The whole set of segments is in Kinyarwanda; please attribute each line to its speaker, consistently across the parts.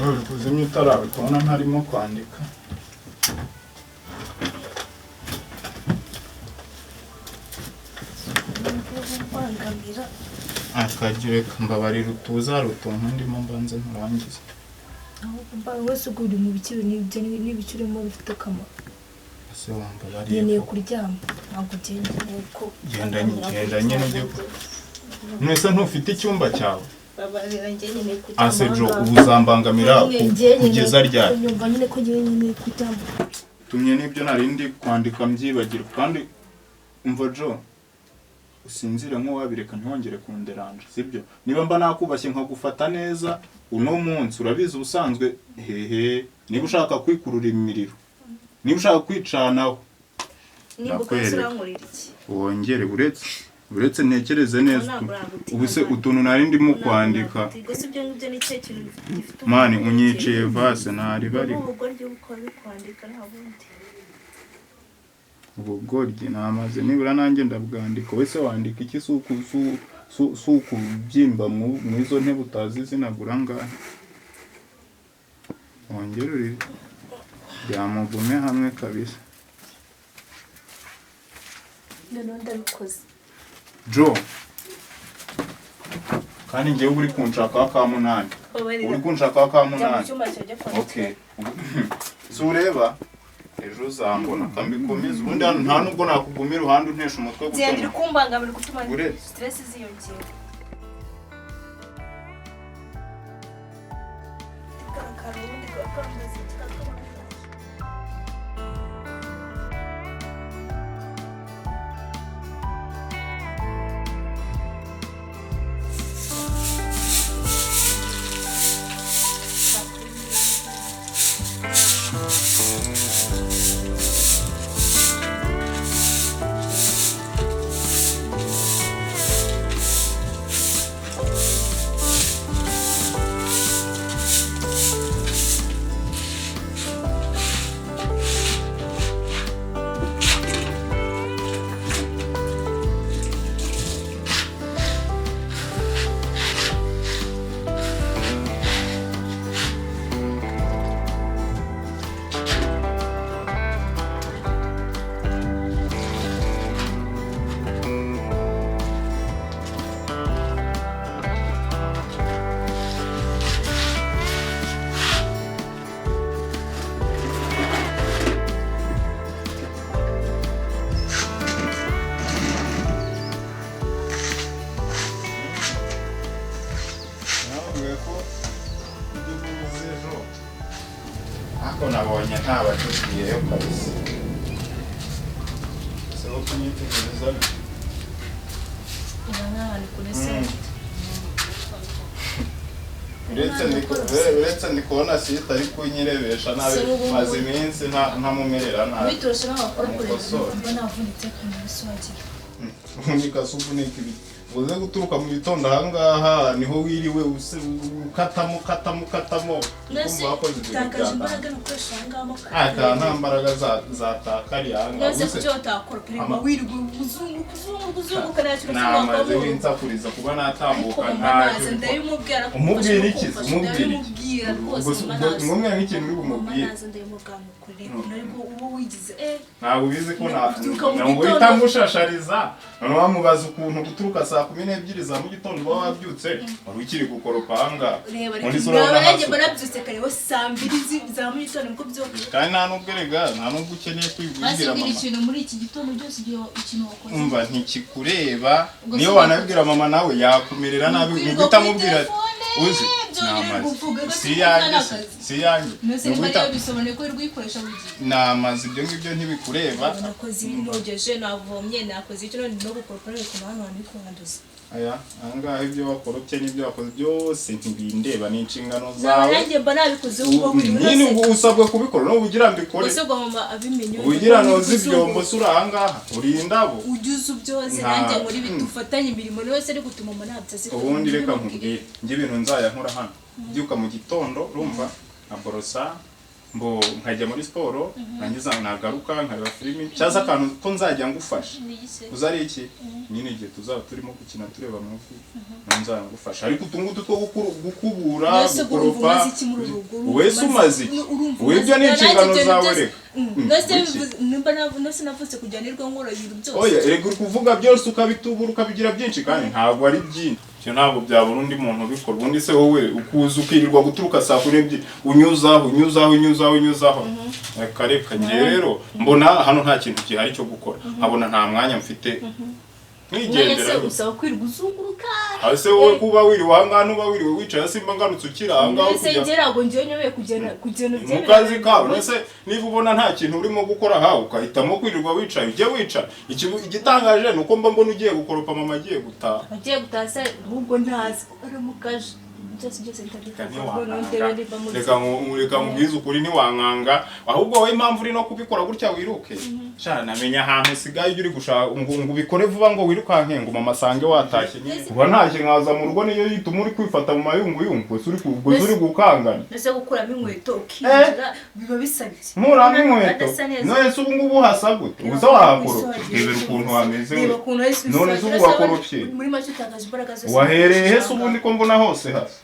Speaker 1: Uri kuzimya utarabikubona ntarimo kwandika.
Speaker 2: Mbangamira.
Speaker 1: Akagireka mbabarira, utuza hari utuntu ndimo mbanze nturangize.
Speaker 2: Ahubwo mbaye wese ubwo uri mu bikiro n'ibyo n'ibiki urimo bifite akamaro.
Speaker 1: Ese wambabariye
Speaker 2: Nkeneye
Speaker 1: ko
Speaker 2: kuryama, ntabwo nkeneye ko
Speaker 1: Genda genda nyine ujye Mwese ntufite icyumba cyawe?
Speaker 2: Babarira, njye nkeneye kuryama.
Speaker 1: Ase Jo,
Speaker 2: ahangaha.
Speaker 1: ubu uzambangamira kugeza ryari?
Speaker 2: Nyumva nyine ko njyewe nkeneye kuryama.
Speaker 1: Tumye n'ibyo nari ndi kwandika mbyibagirwa. Kandi umva Jo, usinzire nk'uwabireka, ntiwongere kunderanja, sibyo? Niba mba nakubashye nkagufata neza uno munsi, urabizi ubusanzwe hehe. Niba ushaka kwikurura imiriro, niba ushaka kwicanaho,
Speaker 2: Nimba
Speaker 1: Ndakwereka.
Speaker 2: urankorera iki?
Speaker 1: Wongere uretse ntekereze neza.
Speaker 2: Ntabwo nagutinya,
Speaker 1: Ubu se
Speaker 2: man.
Speaker 1: utuntu nari ndimo kwandika?
Speaker 2: Gusa ibyo ngibyo ni cyo kintu gifite
Speaker 1: Man, unyiciye vase ntari bari.
Speaker 2: Ubugoryi bukora uri kwandika, nta bundi.
Speaker 1: Ubugoryi namaze nibura nanjye ndabwandika. Wese wandika iki? Si ukubyimba mu izo ntebe utazi izinagura ngahe. Wongere uri byamugume hamwe kabisa.
Speaker 2: Noneho ndabikoze.
Speaker 1: Jo, kandi njyewe uri kunshakaho aka munani, uri kunshakaho aka
Speaker 2: Jya mu
Speaker 1: munani.
Speaker 2: cyumba cyawe, jya kwandika.
Speaker 1: Okay, si ureba ejo uzambona kambikomeze. Ubundi hano nta nubwo nakuguma iruhande untesha umutwe
Speaker 2: Genda, uri
Speaker 1: gutya.
Speaker 2: kumbangamira, gutuma
Speaker 1: Uretse.
Speaker 2: stress ziyongera. Karundi kakambaza kikakambaza.
Speaker 1: Navuga ko ibyo uvuze ejo, ariko nabonye nta batubwiyeyo kabisa. Si wo kunyitegereza.
Speaker 2: Uba nk'ahantu kuri sente.
Speaker 1: Uretse ndi kubona sita ari kunyirebesha nabi.
Speaker 2: Se ubu ngubu-
Speaker 1: Maze iminsi ntamumerera nabi.
Speaker 2: Witoroshe n'abakora kure.
Speaker 1: Mukosore.
Speaker 2: Mba navunitse ku munsi wagira.
Speaker 1: Uvunika se uvunika ibi? Uze guturuka mu gitondo ahangaha niho wiriwe ukatamo ukatamo ukatamo.
Speaker 2: Mbese
Speaker 1: Ukumva wakoze ibintu
Speaker 2: utakaje
Speaker 1: byatanga.
Speaker 2: imbaraga no gukoresha aha ngaha amaboko.
Speaker 1: Aka nta mbaraga zatakariye ahangaha.
Speaker 2: Mbese
Speaker 1: Ubuse
Speaker 2: kuki utakora perezida wirirwa uzunguka uzunguka uzunguka, nta kintu kimwe
Speaker 1: namaze
Speaker 2: wakora?
Speaker 1: winsakuriza kuba
Speaker 2: Ariko
Speaker 1: natambuka
Speaker 2: mama
Speaker 1: ntacyo
Speaker 2: naza
Speaker 1: bikora.
Speaker 2: ndabimubwira ko
Speaker 1: Umubwira
Speaker 2: kumfasha
Speaker 1: iki?
Speaker 2: no kumfasha,
Speaker 1: Umubwira iki?
Speaker 2: ndabimubwira rwose.
Speaker 1: Ubwo
Speaker 2: Mama
Speaker 1: ubwo
Speaker 2: naza.
Speaker 1: mwumwe nk'ikintu uri
Speaker 2: Mama
Speaker 1: bumubwire.
Speaker 2: naza ndabimubwira mukorere ariko uba wigize
Speaker 1: Ntabwo ubizi ko
Speaker 2: Ubyuka mu
Speaker 1: ntabwo
Speaker 2: gitondo.
Speaker 1: uhita mushashariza, noneho wamubaza ukuntu guturuka saa 12 za mu gitondo uba wabyutse wari ukiri gukoropa ahangaha.
Speaker 2: Reba
Speaker 1: Muri
Speaker 2: reka
Speaker 1: se urabona
Speaker 2: naba nanjye
Speaker 1: hasi.
Speaker 2: mba nabyutse kare ho saa 2 za mu gitondo nibwo byuka.
Speaker 1: Kandi nta nubwo erega nta nubwo ukeneye kwibwira
Speaker 2: Maze mbwira
Speaker 1: mama.
Speaker 2: ikintu muri iki gitondo byose igihe ikintu wakoze.
Speaker 1: Umva, ntikikureba.
Speaker 2: Ubwo
Speaker 1: Niyo
Speaker 2: se
Speaker 1: wanabibwira mama nawe yakumerera nabi.
Speaker 2: Kwirirwa
Speaker 1: Ni guhita
Speaker 2: kuri
Speaker 1: amubwira ati,
Speaker 2: telefone,
Speaker 1: uzi
Speaker 2: byongera
Speaker 1: namaze
Speaker 2: kuvuga,
Speaker 1: si
Speaker 2: si
Speaker 1: iyanjye se
Speaker 2: akazi.
Speaker 1: si iyanjye.
Speaker 2: Mbese
Speaker 1: Ni
Speaker 2: niba
Speaker 1: guhita
Speaker 2: ariyo bisobanuye ko uri kuyikoresha buri gihe.
Speaker 1: Namaze, ibyo ngibyo ntibikureba.
Speaker 2: Nakoze ibi, nogeje, navomye, nakoze icyo, none no gukoropa rero bituma hano hantu bikuhanduza.
Speaker 1: Aya ahangaha ibyo wakoropye n'ibyo wakoze byose ntibindeba, ni inshingano
Speaker 2: Naba
Speaker 1: zawe.
Speaker 2: nanjye mba nabikoze uko buri
Speaker 1: Nyine
Speaker 2: wese.
Speaker 1: ubu usabwa kubikora n'ubu ugira mbikore.
Speaker 2: Gusa ubwo mama abimenye.
Speaker 1: Ugira noza ibyombo se? Uri ahangaha uri indabo.
Speaker 2: Ujye uza ubyose nanjye muri ibi dufatanye imirimo niwe se ari gutuma mama ntabyo azi.
Speaker 1: Ubundi reka nkubwire, njye ibintu nzajya nkora hano, mbyuka mu gitondo, urumva, nkaborosa. Mbo nkajya muri siporo, nangiza nagaruka nkareba filimi, cyangwa se akantu ko nzajya ngufasha.
Speaker 2: Ni iki?
Speaker 1: Uzi ari iki nyine? Igihe tuzaba turimo gukina tureba movie, nzajya ngufasha, ariko utu ngutu two gukubura,
Speaker 2: Mbese urumva
Speaker 1: gukoropa.
Speaker 2: umaze iki muri uru rugo? Urumva
Speaker 1: Wese umaze iki?
Speaker 2: Urumva
Speaker 1: Wowe ibyo ni
Speaker 2: umaze-
Speaker 1: inshingano
Speaker 2: Nanjye ibyo
Speaker 1: zawe,
Speaker 2: byose-
Speaker 1: reka.
Speaker 2: Nose
Speaker 1: Wiki?
Speaker 2: nimba nose navutse kujya nirwo nkora ibintu byose.
Speaker 1: Oya, erega uri kuvuga byose ukabitubura, ukabigira byinshi, kandi ntabwo ari byinshi. Ibyo ntabwo byabura undi muntu ubikora. Ubundi se wowe ukuza ukirirwa guturuka saa 12 unyuzaho, unyuzaho, unyuzaho, unyuzaho? Reka reka, njye rero mbona hano nta kintu gihari cyo gukora, nkabona nta mwanya mfite,
Speaker 2: Mwese
Speaker 1: nkigendera.
Speaker 2: usaba kwirirwa uzunguruka.
Speaker 1: Ese wowe kuba wiriwe ahangaha, nuba wiriwe wicaye, simba ngarutse ukiri ahangaha?
Speaker 2: Mbese
Speaker 1: Kujya
Speaker 2: njye ntabwo njyewe nyobewe kugenda.
Speaker 1: Mu kazi kawe. Ese niba ubona nta kintu urimo gukora aha, ukahitamo kwirirwa wicaye, ujye wicara. Igitangaje ni uko mba mbona ugiye gukoropa mama agiye gutaha.
Speaker 2: Agiye gutaha se? Ahubwo ntazi uramukaje byose byose.
Speaker 1: Reka.
Speaker 2: Ndabifata.
Speaker 1: Ntiwankanga. Reka nkubwize ukuri, ntiwankanga. Ahubwo wowe impamvu uri no kubikora gutya wiruke sha, namenya ahantu usigaye ujya uri gushaka ngo ubikore vuba, ngo wirukanke, ngo mama asange watashye nyine. Kuba ntashye nkaza mu rugo niyo yituma uri kwifata mu mayunguyungu. Ubwo se uri gukangana?
Speaker 2: Mbese gukuramo inkweto ukinjira biba bisaba iki?
Speaker 1: Nkuramo inkweto?
Speaker 2: Adasa neza.
Speaker 1: None se ubu ngubu hasa gute? Ubu se wahakoropye? Rebera ukuntu hameze we.
Speaker 2: Reba ukuntu hasi.
Speaker 1: None se ubu wakoropye?
Speaker 2: Muri make utakaje imbaraga zose.
Speaker 1: Wahereye he se ubundi ko mbona hose hasa?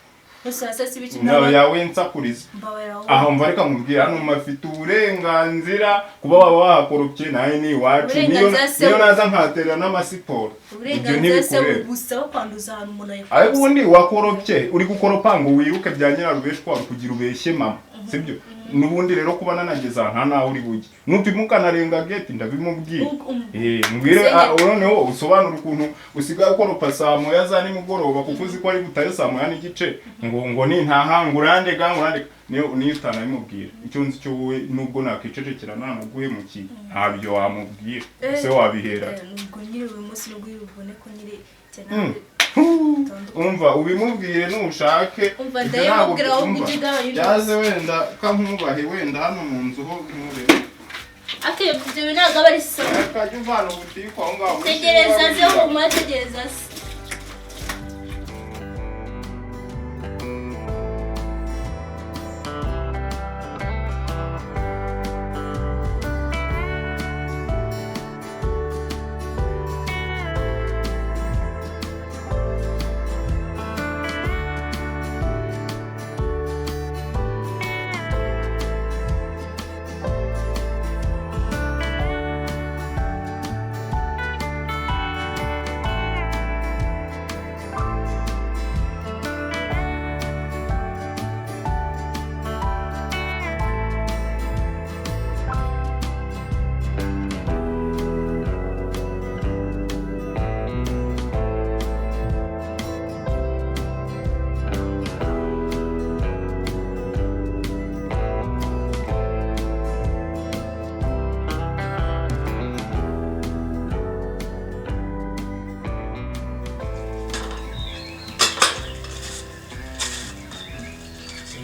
Speaker 2: Hose hasa si ibiki?
Speaker 1: Nawe yawe nsakuriza.
Speaker 2: Mbabarira wowe.
Speaker 1: Aho mva, reka nkubwire, hano mafite uburenganzira kuba waba wahakoropye, nawe ni iwacu. Niyo
Speaker 2: Uburenganzira se-
Speaker 1: niyo naza nkahaterera n'amasiporo, ibyo
Speaker 2: Uburenganzira se
Speaker 1: ntibikureba.
Speaker 2: busaba kwanduza ahantu umuntu
Speaker 1: Ariko
Speaker 2: ayikoze?
Speaker 1: ubundi wakoropye, uri gukoropa ngo wiruke bya nyirarubeshwa kugira ubeshye mama, sibyo? N'ubundi rero kuba nanageze aha, nta naho uri bujye. Nupima ukanarenga gate, ndabimubwira. Mbwire. Noneho usobanure ukuntu usigaye ukoropa saa 1 za nimugoroba, kuko uzi ko ari butahe saa 1:30, ngo nintaha ngo urandega, ngo urandega. Niyo utanabimubwira, icyo nzi cyo wowe, nubwo nakicecekera nanaguhemukiye, ntabyo wamubwira. Ese wabihera?
Speaker 2: Ubwo nyiri uyu munsi nubwo uri bubone ko nyiri cyane.
Speaker 1: Umva, ubimubwire nushake.
Speaker 2: Umva,
Speaker 1: Ibyo
Speaker 2: ndabimubwira,
Speaker 1: ntabwo
Speaker 2: ahubwo
Speaker 1: umva.
Speaker 2: ujye ugabanya.
Speaker 1: Byaze wenda kankubahe, wenda hano mu nzu ho nkurebe.
Speaker 2: Ake ibyo bintu ntabwo aba ari sawa.
Speaker 1: Akajya uvana ubutiku aho ngaho muri
Speaker 2: Tegereza ze.
Speaker 1: Kigali.
Speaker 2: Humura, tegereza se.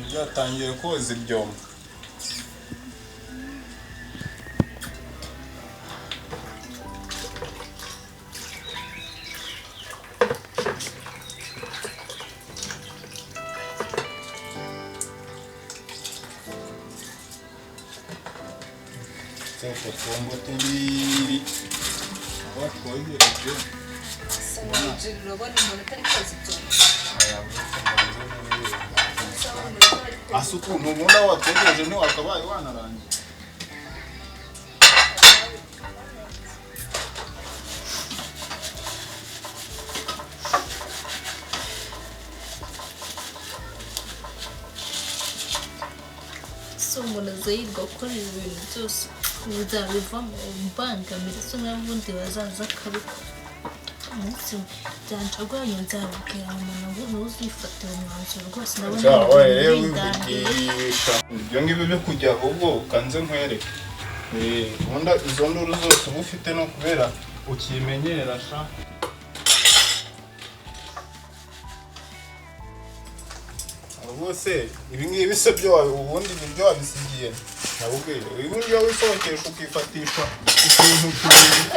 Speaker 1: Byatangiye koza ibyombo. Utwo twombo tubiri aho twogereje.
Speaker 2: Urabona umuntu atari koza ibyombo?
Speaker 1: Asa ukuntu ubona watwogereje, ntiwakabaye wanarangiye.
Speaker 2: Si umuntu aza yirirwa akora ibi bintu byose, bizabivamo mbangamira se n'ubundi bazaza akabikora. Umunsi byanjagwanye nzabibwira mama, nabwo ntuzifatire umwanzuro rwose, ndabona
Speaker 1: Wowe
Speaker 2: bindambiye.
Speaker 1: Wivugisha ibyo ngibyo byo kujya, ahubwo ukanze nkwereke. Ubundi izo nduru zose uba ufite ni ukubera ukimenyera sha. Abo bose ibi ngibi se byo ubundi ibi byo wabisigiye? Nabubwire uyu wisohokesha ukifatisha utuntu tubiri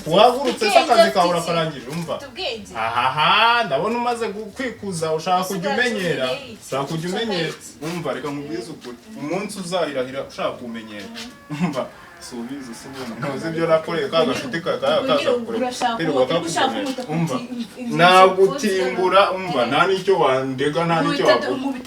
Speaker 1: wahagurutse se akazi kawe urakarangije umva ahaha ndabona umaze kwikuza ushaka kujya umenyera ushaka kujya umenyera umva reka nkubwize ukuri umunsi uzahirahira ushaka kumenyera umva si ubizi si ubona ntuzi ibyo nakoreye ka gashuti kawe kaza kure kakugomera umva nagutimbura umva nta n'icyo wandega nta n'icyo wavuga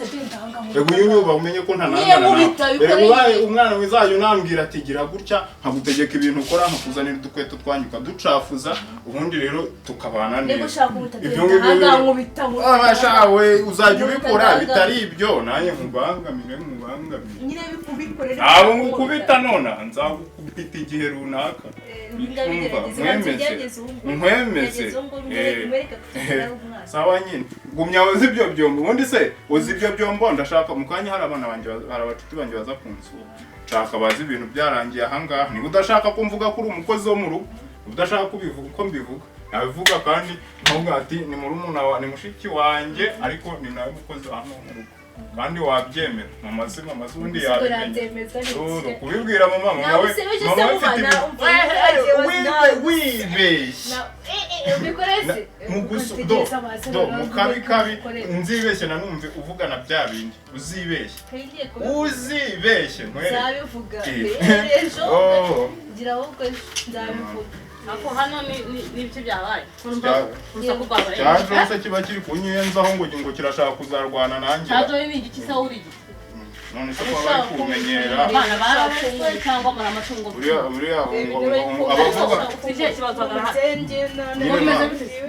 Speaker 1: reka uyu nyuba umenye ko ntanangana nawe reka ubaye umwana mwiza unambwira ati gira gutya nkagutegeka ibintu ukora nkakuzanira udukweto twanyu ukaducafuza ubundi rero tukabana neza ibyo ngibyo we uzajya ubikora bitari ibyo nanjye nkubangamire ntabwo ngukubita nonaha nzagukubita igihe runaka nkwemeze sawa nyine gumya uzi ibyo byombo ubundi se uzi ibyo byombo ndashaka mu kanya hari abana banjye hari abacuti banjye baza kunsura nshaka bazi ibintu byarangiye ahangaha niba udashaka ko mvuga ko uri umukozi wo mu rugo udashaka kubivuga uko mbivuga nabivuga kandi nkavuga ati ni murumuna wa ni mushiki wanjye ariko ni nawe mukozi wa hano mu rugo kandi wabyemera mama se ubundi yabimenya kubibwira mama mama we wibeshye mu kabi nzibeshye nanumve uvugana bya bindi uzibeshye uzibeshye
Speaker 2: nzabivuga ejo gira ahubwo nzabivuga
Speaker 3: ako hano ni ibyo byabaye
Speaker 1: cya kiba kiri kunyenzaho ngo kirashaka kuzarwana nanjye
Speaker 3: cya ni igiki se uri igiki
Speaker 1: none se ko bari kumenyera
Speaker 3: abana barapfuye cyangwa muri amatungo
Speaker 1: buriya abavuga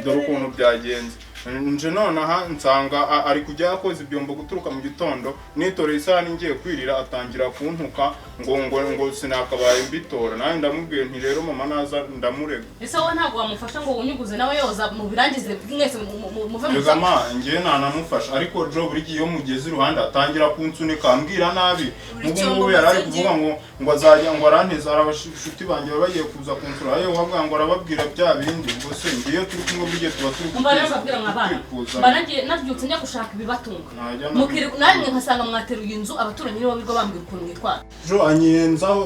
Speaker 1: dore ukuntu byagenze nje nonaha nsanga ari kujya yakoze ibyombo guturuka mu gitondo nitoreye isahani ngiye kwirira atangira kuntuka ngo sinakabaye mbitora nanjye ndamubwiye nti rero mama naza ndamurega
Speaker 3: ese wowe ntabwo wamufasha ngo unyuguze nawe yoza mubirangize mwese muve mu
Speaker 1: ma njye ntanamufasha ariko Jo buri gihe iyo mugeze iruhande atangira kunsunika ambwira nabi nk'ubu ngubu yari ari kuvuga ngo azajya ngo aranteza hari abashuti banjye baba bagiye kuza kunsura ayo wavuga ngo arababwira bya bindi ubwo se ngiyo turi kumwe buri gihe tuba turi
Speaker 3: banagiye nabyutse njya gushaka ibibatunga namwe nkasanga mwateruye inzu abaturanyi nibo birirwa bambwira ukuntu mwitwara
Speaker 1: Jo anyenzaho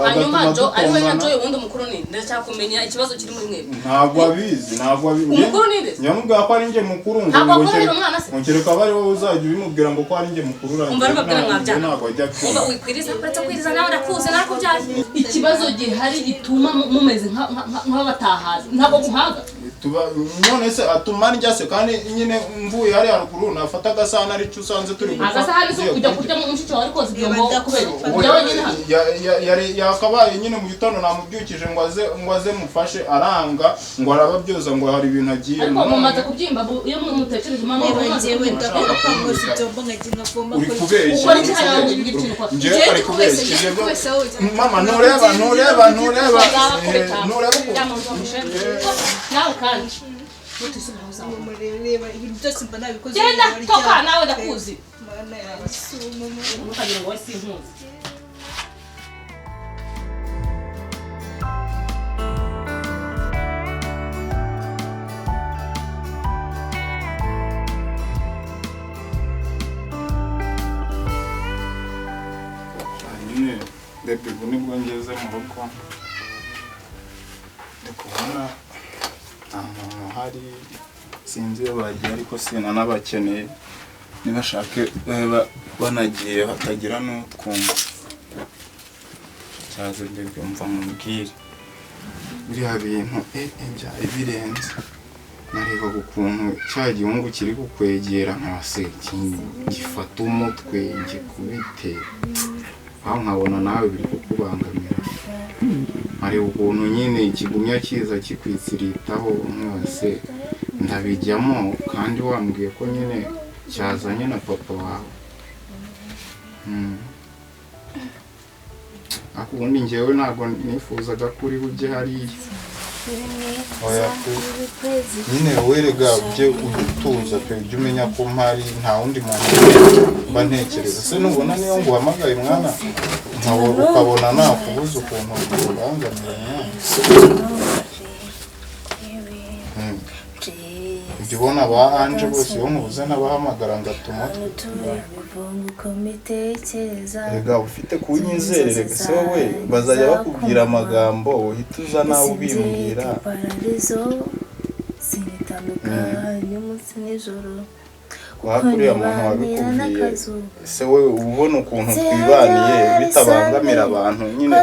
Speaker 3: hanyuma Jo ari we na Joy ubundi umukuru ni ndashaka kumenya ikibazo kiri muri mwebwe
Speaker 1: ntabwo abizi ntabwo abizi
Speaker 3: umukuru ni nde
Speaker 1: nyamubwira ko ari njye mukuru ngo
Speaker 3: ntabwo akorera umwana se
Speaker 1: ngereka aba ari wowe uzajya ubimubwira ngo ko ari njye mukuru
Speaker 3: umva rubabwira mwabyana
Speaker 1: ntabwo ajya
Speaker 3: umva wikwiriza uretse kwiriza nawe ndakuzi narakubyaye ikibazo gihari gituma mumeze nk'abatahazi ntabwo guhaga
Speaker 1: none se atuma ndya se kandi nyine mvuye hariya haruguru nafata agasahani aricyo usanze turi
Speaker 3: gupfa agasahani se kujya kurya mushiki wawe ari koza ibyombo kubera ujya wenyine hano
Speaker 1: yakabaye nyine mu gitondo namubyukije ngo aze mufashe aranga ngo arababyoza ngo hari ibintu agiye
Speaker 3: ariko mumaze kubyimba iyo mutekereje mama
Speaker 2: njyewe ndakora koza ibyombo nkajya nkavoma
Speaker 1: uri kubeshya njyewe ari kubeshya mama ntureba ntureba ntureba ntureba
Speaker 3: nawe kandi
Speaker 2: genda
Speaker 3: toka nawe ndakuzi ntukagira ngo wowe sinkuzi
Speaker 1: nyine bebe ubu nibwo ngeze mu rugo ndi kubona nta muntu uhari sinzi iyo bagiye ariko sinanabakeneye nibashake babe banagiye hatagira n'utwumva cyaze bebe mva mubwire biriya bintu byari birenze narebaga ukuntu cya gihungu kiri kukwegera nkase gifata umutwe gikubite aho nkabona nawe biri kukubangamira nkareba ukuntu nyine kigumya kiza kikwitsiritaho mwose ndabijyamo kandi wambwiye ko nyine cyazanye na papa wawe ariko ubundi njyewe ntabwo nifuzaga ko uri bujye hariya nyine werega ujye utuza pe ujye umenya ko mpari nta wundi muntu mba ntekereza se nubona niyo nguhamagaye mwana ukabona nakubuza ukuntu ubangamira mwana Ujya ubona ba Anje bose iyo nkubuze ntabahamagara ngatuma rega ufite kunyizerere se wowe bazajya bakubwira amagambo uhita uza nawe ubimbwira. Uriya muntu wabikubwiye se wowe uba ubona ukuntu twibaniye bitabangamira abantu nyine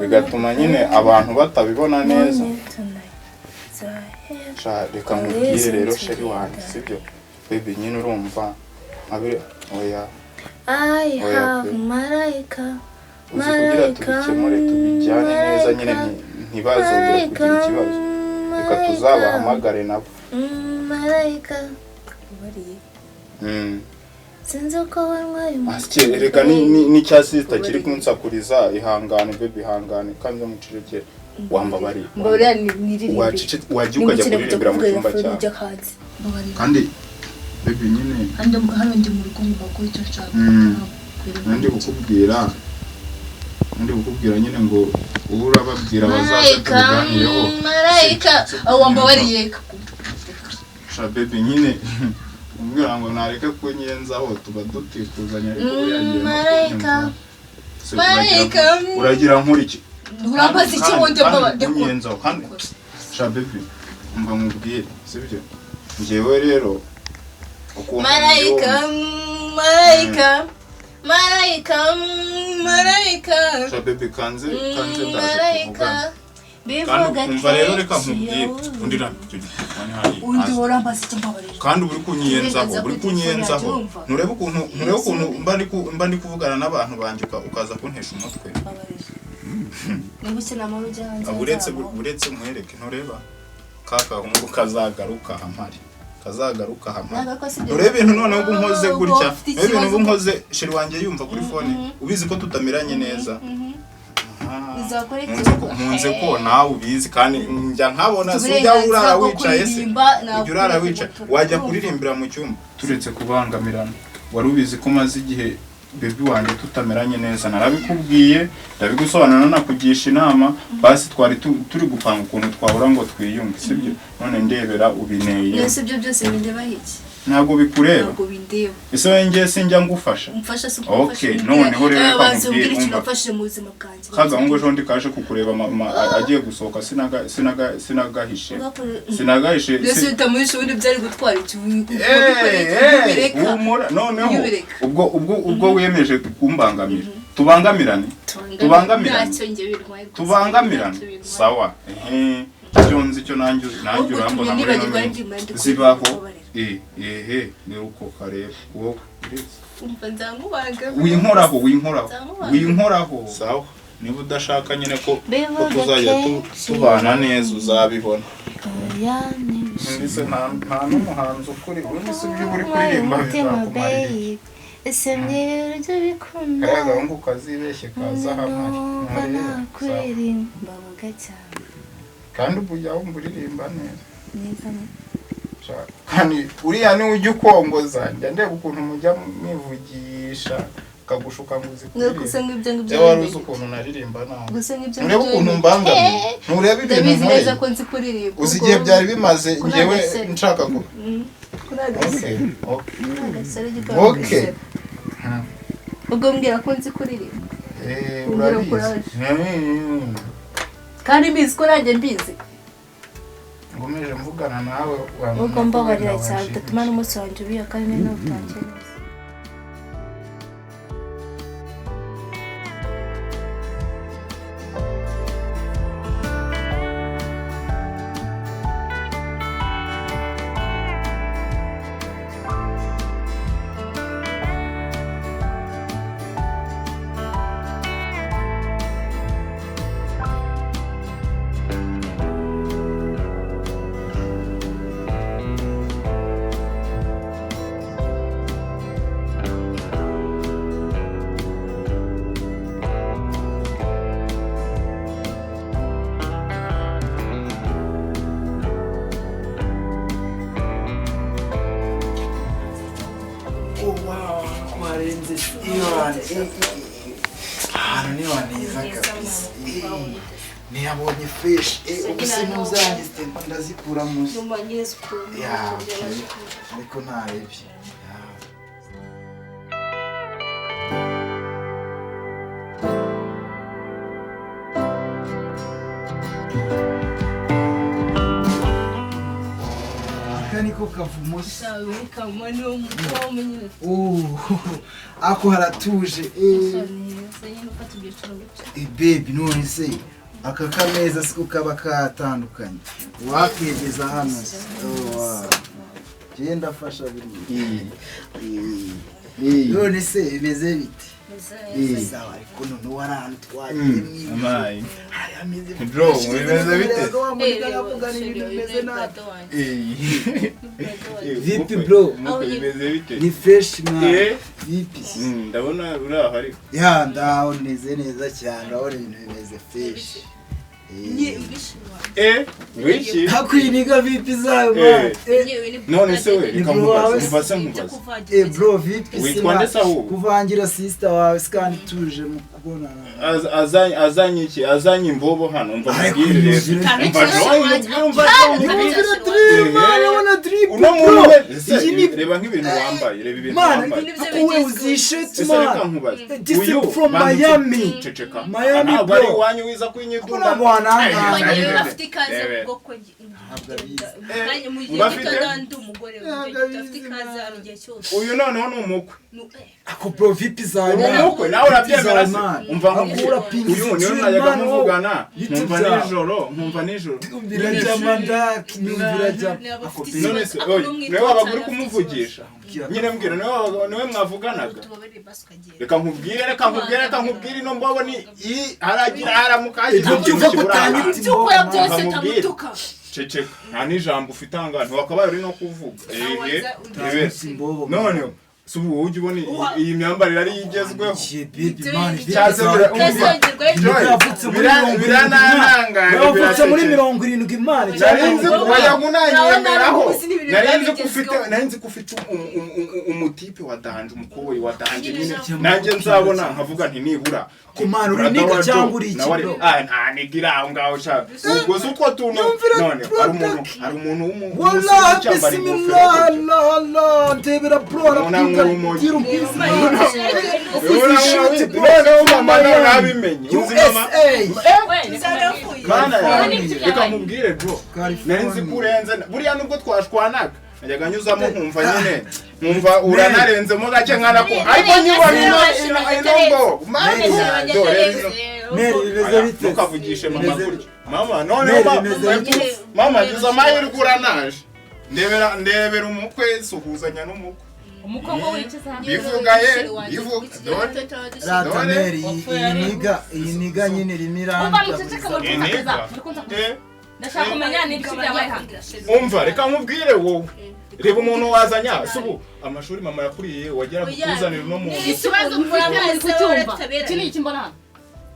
Speaker 1: bigatuma nyine abantu batabibona neza. Reka nkubwire rero sheri wanjye sibyo baby nyine urumva oya uzi kugira tubikemure tubijyane neza nyine ntibazongere kugira ikibazo. Reka tuzabahamagare nabo. Reka n'icya sisita kiri kunsakuriza. Ihangane baby ihangane kandi mucecekere. Wambabariye wajya ukajya kuririmbira mu cyumba cyawe kandi baby nyine
Speaker 2: hano ndi mu rugo ngomba gukora icyo nshaka.
Speaker 1: Ndi kukubwira nyine ngo ubu urababwira bazaze tubiganireho.
Speaker 2: Marayika wambabariye
Speaker 1: sha baby nyine umbwira ngo nareke kunyenzaho tuba dutikuzanya ariko buriya
Speaker 2: Marayika Marayika
Speaker 1: uragira nkuriki
Speaker 2: urambaza iki ngo ndeba
Speaker 1: kunyenzaho kandi sha baby umva nkubwire sibyo njyewe rero ukuntu
Speaker 2: Marayika Marayika Marayika Marayika
Speaker 1: sha baby kanze ndaje kuvugana kandi umva rero reka nkubwire undi rambye telefone hari
Speaker 2: undi urambaza icyo mbabarira
Speaker 1: kandi uri kunyenzaho nturebe ukuntu mba ndi kuvugana n'abantu banjye ukaza kuntesha umutwe. Uretse nkwereke ntureba kakahungu kazagaruka hamari nturebe ibintu noneho ubu nkoze gutya nturebe ibintu ubu nkoze sheri wanjye yumva kuri fone ubizi ko tutamiranye neza. Nkunze ko nawe ubizi kandi njya nkabona si ujya urara wicaye se ujya urara wicaye wajya kuririmbira mu cyumba. Turetse kubangamirana wari ubizi ko maze igihe baby wanjye tutameranye neza narabikubwiye ndabigusobanura nakugisha inama basi twari turi gupanga ukuntu twahura ngo twiyunge sibyo none ndebera ubineye.
Speaker 2: Nese ibyo byose bindeba iki?
Speaker 1: Ntabwo bikureba.
Speaker 2: Ntabwo bindeba.
Speaker 1: Ese wowe ngiye sinjya ngufasha?
Speaker 2: Umfasha si
Speaker 1: okay noneho rero reka nkubwire
Speaker 2: ikintu wafashije mu buzima bwanjye.
Speaker 1: Kagahungu ejo ndi kaje kukureba mama agiye gusohoka sinagahishe
Speaker 2: mbese utamuhishe ubundi byari gutwara iki?
Speaker 1: Humura noneho ubwo wiyemeje kumbangamira tubangamirane sawa ehe icyo nzi cyo nanjye urambona muri ino zibaho ehe ni uko kareba wowe winkoraho sawa niba udashaka nyine ko tuzajya tubana neza uzabibona. Mbese nta n'umuhanzi ukuri ubundi ibyo uri kuririmba bizakumarira iki? Kariya gahungu kazibeshye kaza hamari kandi ubu ujya wumva uririmba neza kandi uriya niwe ujya ukongoza njya ndeba ukuntu mujya mwivugisha akagushuka ngo uzi kuririmba. Wari uzi ukuntu naririmba nabi nturebe ukuntu mbangamiye nturebe ibintu nkoreye uzi igihe byari bimaze njyewe nshaka ko okay
Speaker 2: ubwo mbwira ko nzi kuririmba
Speaker 1: urabizi
Speaker 2: kandi mbizi ko nanjye mbizi
Speaker 1: ngomeje mvugana nawe
Speaker 2: ubwo mbabarira cyane udatuma n'umunsi wanjye ubiha kandi nawe utangiye neza.
Speaker 4: Ahantu ni waneza kabisa. Niyabonye fresh. Ubuse ntuzange ndazikura munsi.
Speaker 2: Nyuma nyine zikura.
Speaker 4: Ya, ariko ntarebye. Niko kavumo ako haratuje. Baby none se aka kameza siko kaba katandukanye wakegeza hano. Genda fasha buri. None se bimeze bite? Sawa ariko none warahantu twagiye mwiza.
Speaker 1: Bro, bimeze bite?
Speaker 4: Vipi bro?
Speaker 1: Bimeze bite?
Speaker 4: Ni fresh man. Vipi?
Speaker 1: Ndabona uri aho ariko.
Speaker 4: Ya ndaho neze neza cyane, urabona ibintu bimeze fresh.
Speaker 1: Wiki?
Speaker 4: Hakwiniga vipi zayo man?
Speaker 1: None se we reka nkubaze nkubaze.
Speaker 4: Bro vipi
Speaker 1: witwa nde se ahubwo?
Speaker 4: Kuvangira sister wawe kandi tuje mu kubonana.
Speaker 1: Azanye iki? Azanye imbobo hano umva mubwire rero. Umva uno muntu reba nk'ibintu wambaye, reba ibintu wambaye.
Speaker 4: Wowe uzishete man. This is from Miami.
Speaker 1: Ceceka.
Speaker 4: Miami
Speaker 1: bro. Ari wanyu wiza kwinyidunda.
Speaker 2: Afite ikaze bwoko
Speaker 1: uyu noneho ni umukwe.
Speaker 4: Ako bro vipi zawe
Speaker 1: umukwe nawe urabyemera se? Umva nkubwire uyu niwe mwajyaga muvugana nkumva nijoro nkumva nijoro none se niwe wabaga uri kumuvugisha nyine mbwira niwe mwavuganaga. Reka nkubwire reka nkubwire reka nkubwire ino mbobo ni haragira haramuka
Speaker 2: ibyo ukora byose tamutuka.
Speaker 1: Ceceka nta n'ijambo ufite ahangaha ntiwakabaye uri no kuvuga. None si ubu wowe ujya ubona iyi myambarire ari igezweho.
Speaker 4: Biranangaye muri 70 imana.
Speaker 1: Narinzi wajya kunanyemeraho. Narinzi ko ufite umutipe wa danje, umukoboyi wa danje nyine. Nanjye nzabona nkavuga nti nibura.
Speaker 4: Kumana uri niga cyangwa uri iki bro?
Speaker 1: Nta niga aho ngaho sha. Ubwo se utwo tuntu none hari umuntu
Speaker 4: w'umusore cyambara ingofero. Allah Allah ndebera bro arapinga.
Speaker 1: Mama nabimenye uzi mama reka nkubwire bro nari ko urenze buriya nubwo twashwanaga najyaga nyuzamo nkumva nyine nkumva uranarenzemo gake nkana ko ariko nyibona ino ngo ntukavugishe mama gutya mama none mama ngize amahirwe uranaje ndebera umukwe suhuzanya n'umukwe
Speaker 3: umukobwa wikiza
Speaker 1: bivuga ye bivuga dore
Speaker 4: rata meri iyi niga nyine rimiranda
Speaker 3: ndashaka kumenya ni ibiki byabaye hano.
Speaker 1: Umva reka nkubwire wowe reba umuntu wazanya subu amashuri mama yakuriye wagera kukuzanira no muntu
Speaker 3: ikibazo mfite kucyumva iki ni iki mbona hano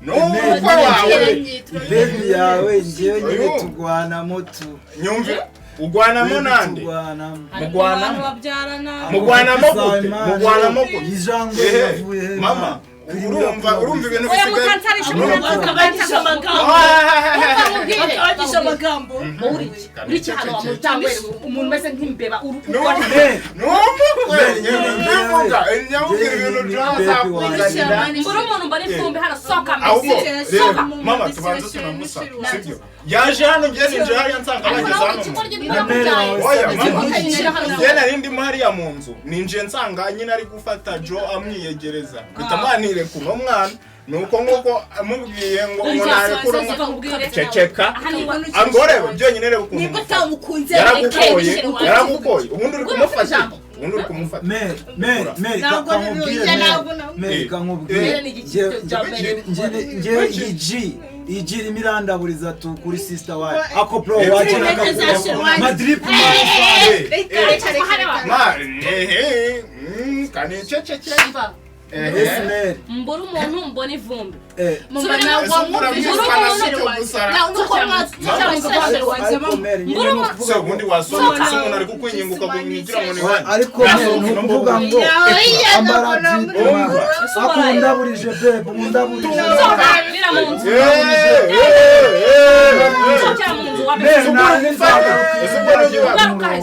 Speaker 1: n'umukwe wawe
Speaker 4: baby yawe ngewe nyine tugwanamo tu
Speaker 1: nyumve ugwanamo nande mugwanamo mugwanamo gute mugwanamo gute
Speaker 4: ijambo yavuye he
Speaker 1: mama urumva ibintu bisigaye
Speaker 3: akabagisha amagambo uri iki hano wamutangwe umuntu umeze nk'imbeba
Speaker 1: n'umukwe nyamubwira nyamubwira ibintu byazakuzanira
Speaker 3: uri umuntu mbona ifumbi hano soka
Speaker 1: mbese soka mama tubanze tunamusa sibyo yaje hano ngiye ninjira hariya nsanga bageze hano oya mama ngiye nari ndimo hariya mu nzu ninjiye nsanga nyine ari gufata Joe amwiyegereza mpita mwanire kuno mwana nuko nkuko amubwiye ngo narekura ceceka angorebe byonyine reba ukuntu
Speaker 2: nibwo utamukunze
Speaker 1: yaragukoye ubundi uri kumufata ubundi uri kumufata
Speaker 4: me kankubwire nge iji imirandaburiza tu kuri sister wawe ako bro wagira madrip
Speaker 1: ma kaniceceke
Speaker 3: mbura umuntu mbona ivumbi Ariko
Speaker 4: Ariko Mary, nyine
Speaker 3: Mbura
Speaker 4: ni ukuvuga
Speaker 1: Se
Speaker 4: ngo
Speaker 1: ubundi wasohoka, se umuntu ari kukwinginga ukakumwigira ngo ni wanyu.
Speaker 4: Ariko Mary, ni ukuvuga ngo ambara
Speaker 1: Umva.
Speaker 4: akundaburije bebe, undaburije.
Speaker 3: Sohoka bira mu nzu. Sohokera mu nzu wa
Speaker 4: Mary, nanjye nzagaruka.
Speaker 1: Ese ubwo nujya iwawe?
Speaker 3: Ugaruka he?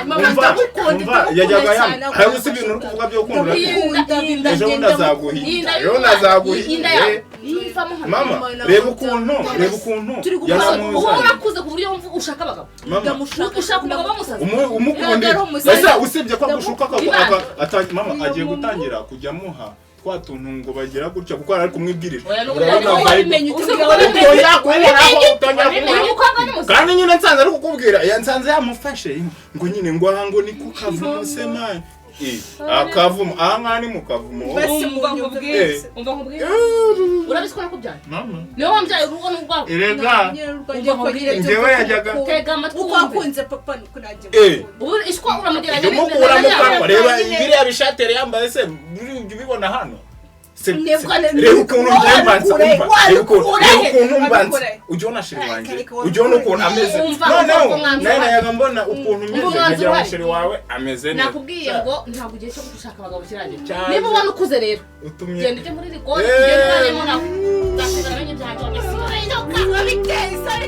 Speaker 2: Mama,
Speaker 1: Umva,
Speaker 2: ndagukunda,
Speaker 1: umva,
Speaker 2: ndagukunda
Speaker 1: yajyaga
Speaker 2: cyane,
Speaker 1: yam hari gusa ibintu uri kuvuga byo gukunda.
Speaker 3: Inda
Speaker 1: Ejo bundi azaguhita, ejo bundi azaguhita.
Speaker 3: Inda yawe ivamo hano.
Speaker 1: Mama, reba ukuntu, reba ukuntu
Speaker 2: Turi gukora-
Speaker 3: Ubu
Speaker 1: yaramuzanye.
Speaker 3: urakuze ku buryo wumva ushaka abagabo.
Speaker 1: Mama,
Speaker 3: Ushaka umugabo w'umusazi.
Speaker 1: umukundira.
Speaker 2: Ntabwo ari umusazi.
Speaker 1: Ese usibye ko agushuka
Speaker 3: Imana.
Speaker 1: mama agiye gutangira kujya amuha twa tuntu ngo bagira gutya kuko ari kumwibwirira.
Speaker 3: Oya, n'ubu
Speaker 1: Urabona
Speaker 3: yari
Speaker 1: vibe.
Speaker 2: wabimenye
Speaker 3: Uzi
Speaker 2: utubwira
Speaker 3: ko
Speaker 2: wabimenye.
Speaker 1: Oya, kuhoraho, utangira
Speaker 3: Uyu
Speaker 1: kumuhoraho.
Speaker 3: mukobwa ni muzima.
Speaker 1: Kandi nyine nsanze ari kukubwira, yansanze yamufashe ngo nyine ngo aha ngo ni ku kavumo se man. Akavumo aha ngaha ni mu kavumo.
Speaker 2: Basi
Speaker 3: Umva
Speaker 2: munyumve
Speaker 3: nkubwire.
Speaker 2: mwese.
Speaker 3: Umva nkubwire. Urabizi ko nakubyaye.
Speaker 1: Mama,
Speaker 3: Niwe wambyaye, urugo ni urwawe.
Speaker 1: erega
Speaker 2: Nyine urwanjye ko nyine
Speaker 1: Njyewe yajyaga-
Speaker 3: Tega amatwi
Speaker 2: uko
Speaker 3: wumve.
Speaker 2: wakunze papa nuko nanjye
Speaker 1: Eh.
Speaker 2: mukunda.
Speaker 3: Ubu ishwa uramugeranya
Speaker 1: jya umukura mu kanwa. Reba biriya bishatere yambaye se, ujya ubibona hano. Reba ukuntu njye mbanza, umva, reba ukuntu, reba ukuntu mbanza, ujya ubona chéri wanjye, ujya ubona ukuntu ameze.
Speaker 3: Umva,
Speaker 1: Noneho
Speaker 3: umva umwanzuro
Speaker 1: nawe
Speaker 3: uhari.
Speaker 1: nayaga mbona ukuntu umeze,
Speaker 3: Umva umwanzuro
Speaker 1: nkagira ngo
Speaker 3: uhari.
Speaker 1: chéri wawe ameze neza.
Speaker 3: Nakubwiye ngo ntabwo igihe cyo gushaka abagabo kiragera.
Speaker 1: Cyaje.
Speaker 3: Niba ubona ukuze rero,
Speaker 1: Utumye
Speaker 3: genda ujye muri rigori,
Speaker 1: Eh.
Speaker 3: ugende ubanemo nawe. Nzakuzana ibyanjye.
Speaker 2: Wabiteye isoni.